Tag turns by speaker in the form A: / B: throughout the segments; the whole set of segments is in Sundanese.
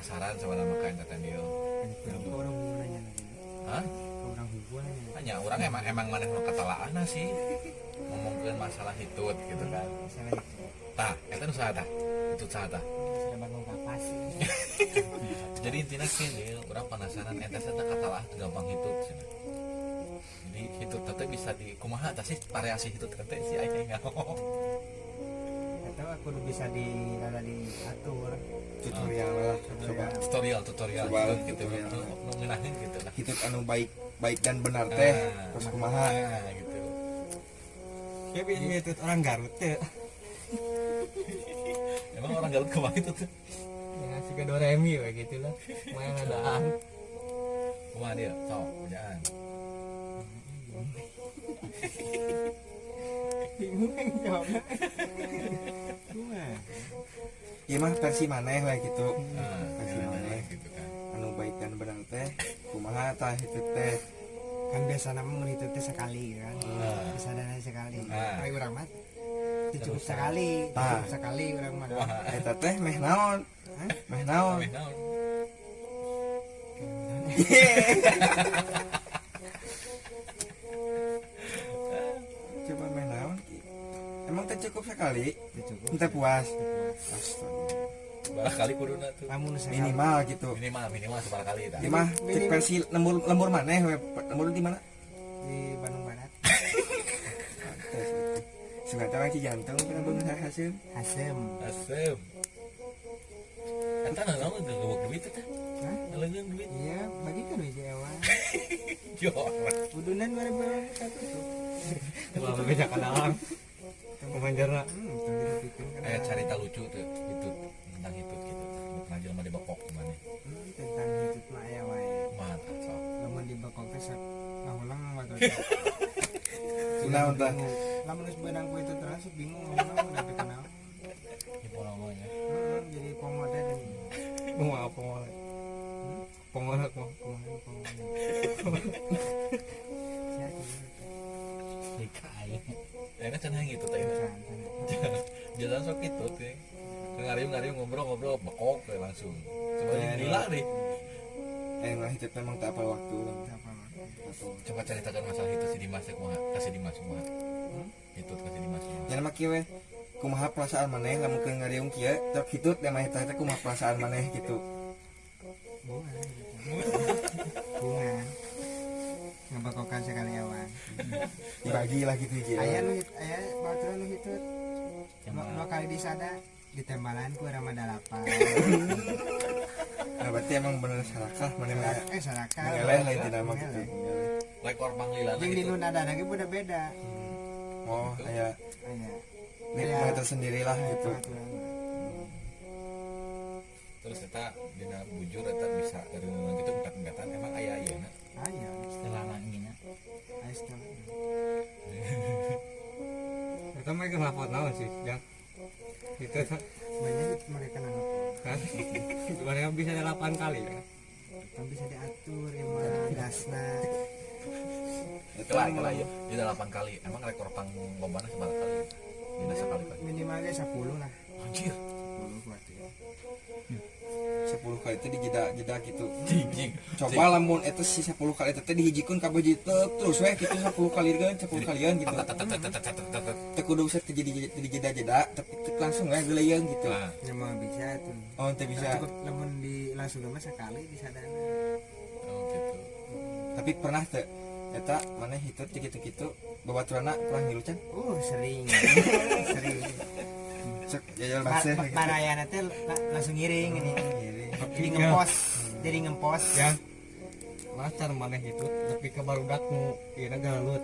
A: penasaran sama nama kain teh Dil.
B: Orang nanya lagi.
A: Hah?
B: Orang hubungan nanya.
A: Hanya orang emang maneh nu katalaahna sih. Ngomongkeun masalah hitut gitu kan.
B: Masalah itu.
A: Tah, eta nu saha tah? Hitut saha tah?
B: Sudah bangun kapas.
A: Jadi intinya sih, orang penasaran eta teh katalaah gampang hitut cenah. Jadi hitut teh bisa di kumaha tah sih variasi hitut teh si aing ngaho.
B: Atau aku bisa di rada diatur.
C: Tutorial lah coba.
A: Tutorial
C: coba,
A: hitut gitu nu ngeunaheun gitu lah.
C: Hitut anu baik dan benar teh terus kumaha
A: gitu.
D: Ya bisa hitut orang Garut teh.
A: Emang orang Garut kumaha itu tuh?
D: Ya siga Doremi we gitu lah. Main ngadaan.
A: Kumaha dia? Sok, bejaan.
D: Bingung yang jawabnya.
B: Kumaha?
C: Ieu mah versi maneh we gitu. Versi maneh
A: gitu kan.
C: Anu baik dan benar teh kumaha tah hitut teh.
B: Kan biasa nama mun hitut teh sekali kan. Bisa dana sekali. Ai urang mah cukup sekali, cukup sekali urang mah.
C: Eta teh meh naon? Meh naon?
A: Meh naon?
C: Coba meh naon ki? Emang teh cukup sekali? Teh puas. Astaga.
A: Berapa kali kuduna tuh?
C: Minimal gitu.
A: Minimal seberapa kali tah.
C: Ieu mah cek versi lembur maneh we. Lembur di mana?
B: Di Bandung Barat.
C: Sebentar orang Cijantung pernah beungeut haseum.
A: Haseum. Eta naon gegebek duit teh?
B: Hah?
A: Ngeleungeun duit.
B: Iya, bagikan we Jawa.
A: Yo.
B: Udunan 2021 tuh.
D: Wah, bebeja ka dalang. Pemanjarna.
A: Carita lucu tuh itu tentang hitut gitu. Pernah jelema dibekok gimana?
B: Tentang hitut mah aya wae.
A: Kumaha tah sok?
B: Lamun dibekok teh sok ngahulang waktu.
C: Kunaon tah?
B: Lamun geus beunang ku itu terus bingung ngomong udah kenal.
A: Di pongonya.
B: Jadi pongo teh kan.
D: Kumaha pongo? Pongo kumaha?
B: Pongo.
A: Dikai. Ya kan cenah gitu teh. Jalan sok gitu teh. Ngariung-ngariung ngobrol-ngobrol bekok we langsung. Sebenarnya gila nih.
C: Lah hitut memang tak apa waktu.
A: Coba ceritakan masalah itu si Dimas kumaha, kasih Dimas kumaha. Hitut kasih Dimas kumaha.
C: Nya mah kieu we. Kumaha perasaan maneh lamun keur ngariung kieu, tok hitut da mah eta teh kumaha perasaan maneh gitu.
B: Bunga. Bunga. Ngebekokan sekali awan.
C: Dibagi lah gitu hiji.
B: Aya nu aya baturan nu hitut. Dua kali disada ditembalan ku rama 8.
C: Nah, berarti emang bener sarakah maneh mah.
B: Sarakah.
C: Ngeleh lah intina mah gitu.
A: Rekor panglilana
B: gitu. Jeung di nadana ge beda-beda.
C: Oh, aya.
B: Aya.
C: Nikmat tersendiri lah gitu.
A: Terus eta dina bujur eta bisa dari gitu engkat-engkatan emang aya ayeuna.
B: Aya,
E: setelah langina.
B: Aya setelah.
D: Eta mah geus lapor naon sih, Jang? Itu
B: banyak mereka nangkep.
D: Kan? Mereka bisa 8 kali kan?
B: Kan bisa diatur emang gasna.
A: Itulah ya. Dia 8 kali. Emang rekor pang lobana sabaraha kali? Dina sekali kali.
B: Minimalnya 10 lah.
A: Anjir.
B: 10 berarti ya.
C: 10 kali itu dijeda-jeda gitu.
A: Jing.
C: Coba lamun eta si 10 kali itu teh dihijikeun kabeh terus we gitu 10 kali kan 10 kalian gitu. Teu kudu usah teu jadi dijeda-jeda tapi langsung we geuleung gitu.
B: Ya mah bisa tuh.
C: Oh, teu bisa.
B: Cukup lamun di langsung mah sekali bisa dana.
A: Oh gitu.
C: Tapi pernah teu eta maneh hitut gitu-gitu babaturanna pernah ngilu can?
B: Sering. Sering.
C: Cek jajal baseh gitu.
B: Barayana teh langsung ngiring ini. Jadi ngempos, jadi ngempos.
D: Ya. Macar maneh gitu, tapi ke barudak nu ieu galut.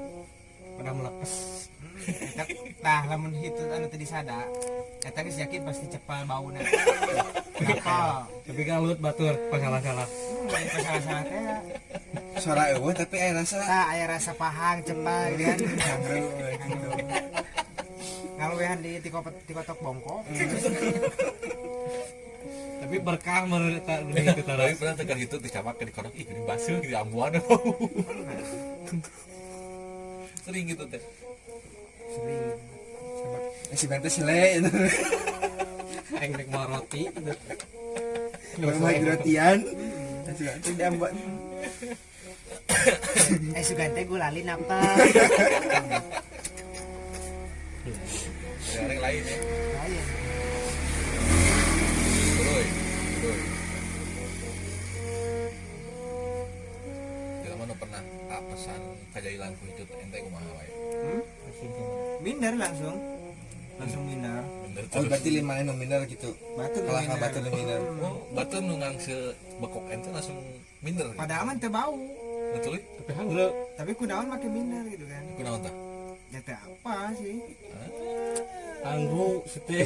D: Pada melekes.
B: Tah lamun hitut anu teu disada, eta geus yakin pasti cepal bauna. Cepal.
D: Tapi galut batur pasalah-salah.
B: Pasalah-salah teh.
C: Suara eueuh tapi aya rasa.
B: Tah aya rasa pahang cepal kan.
C: Gitu.
B: Ngaluwehan di tikotok bongkok.
D: Tapi berkah menurut eta geuning itu
A: Tapi pernah tekan gitu dicamak ke dikodok ih geuning basuh gitu ambuan. Sering gitu teh.
B: Sering.
C: Si bente sile.
D: Aing rek mau roti.
C: Mah rotian. Sugan teh diambak.
B: Sugan teh gulalin apa?
A: Yang lain ya.
B: Lain.
A: Terus. Jelema nu pernah pesan kajailan ku hitut ente kumaha wae?
B: Minder langsung. Langsung minder.
C: Oh berarti lima nu minder gitu.
B: Batur
C: kalah ka batur nu minder.
A: Oh, batur nu ngangse bekok ente langsung minder.
B: Padahal mah teu bau.
A: Betul.
D: Tapi hangreuk.
B: Tapi kunaon make minder gitu kan.
A: Kunaon tah?
B: Ya teh apa sih?
D: Angru sete.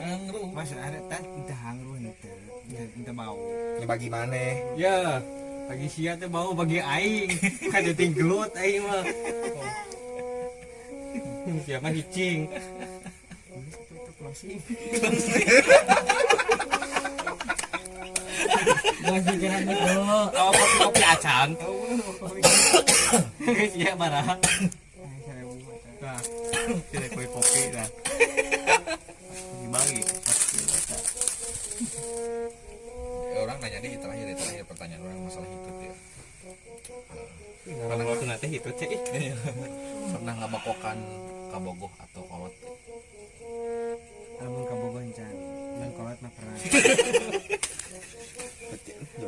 A: Angru.
B: Mas ada teh teu hangru henteu. Henteu bau.
C: Ya bagi maneh.
D: Ya, bagi sia teh bau bagi aing. Kajeting gelut aing mah. Sia mah hicing.
B: Itu closing.
D: Masih jalan gitu. Awak kopi acan. Sia marah. Nah, tidak kue kopi lah. Dibagi.
A: Ya, orang nanya deh terakhir pertanyaan orang masalah hitut ya.
D: Pernah waktu nanti hitut sih.
A: Pernah ngabakokan kabogoh atau kolot?
B: Lamun kabogoh encan, mun kolot mah pernah.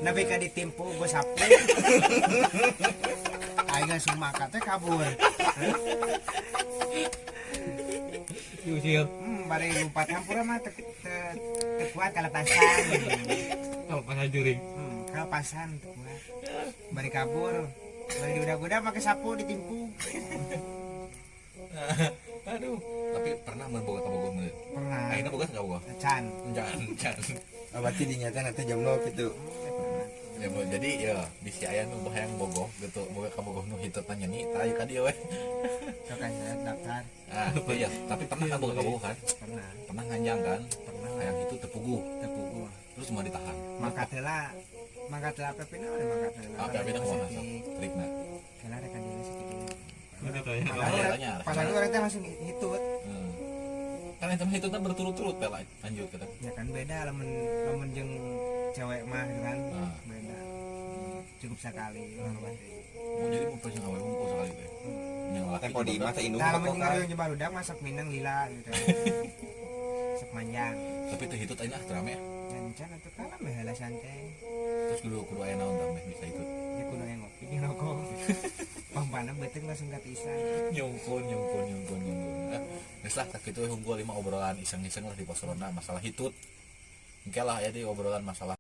B: Nabi ka ditimpu gua sapu. Aing langsung makan teh kabur.
D: Diusir.
B: Bari lompat hampura mah teu kuat kalepasan.
D: Kalepasan juring.
B: Kalepasan teu kuat. Bari kabur. Bari diudag-udag make sapu ditimpu.
A: Aduh, tapi pernah mun boga kabogoh mun?
B: Pernah.
A: Ayeuna boga enggak boga?
B: Can.
A: Can.
C: Oh, berarti dinyata nanti jomblo gitu.
A: Ya, jadi ya bisi aya nu hayang bogoh gitu, boga kabogoh nu hitutna nyeni tah aya ka dieu we.
B: Sok aya daftar.
A: Ah, iya, tapi pernah kan boga kabogoh kan?
B: Pernah.
A: Pernah nganjang kan?
B: Pernah.
A: Hayang hitut teu puguh.
B: Teu puguh.
A: Terus mau ditahan.
B: Mangkat heula. Mangkat heula ape na mangkat heula.
A: Ape na kumaha sok? Trikna.
B: Kela rek ka dieu sakitu.
A: Padahal
B: orang teh langsung hitut.
A: Kan eta mah hitutna berturut-turut teh lanjut kata.
B: Ya kan beda lamun lamun jeung cewek mah gitu kan. Beda. Cukup sekali urang mah.
A: Mau jadi mun jeung awewe unggul sekali teh. Yang laki
C: tempo di mah teh indung.
B: Tah lamun jeung barudak masak minang lila gitu. Sok manjang.
A: Tapi teh hitut ayeuna teu rame.
B: Encan atuh kalah meh heula santai.
A: Terus kudu aya naon tah meh bisa hitut.
B: Ya kudu aya ngopi jeung rokok. Pampana beuteung langsung katisan.
A: Nyungkun. Geus lah sakitu we unggul 5 obrolan iseng-iseng lah di pos ronda masalah hitut. Engke lah aya deui obrolan masalah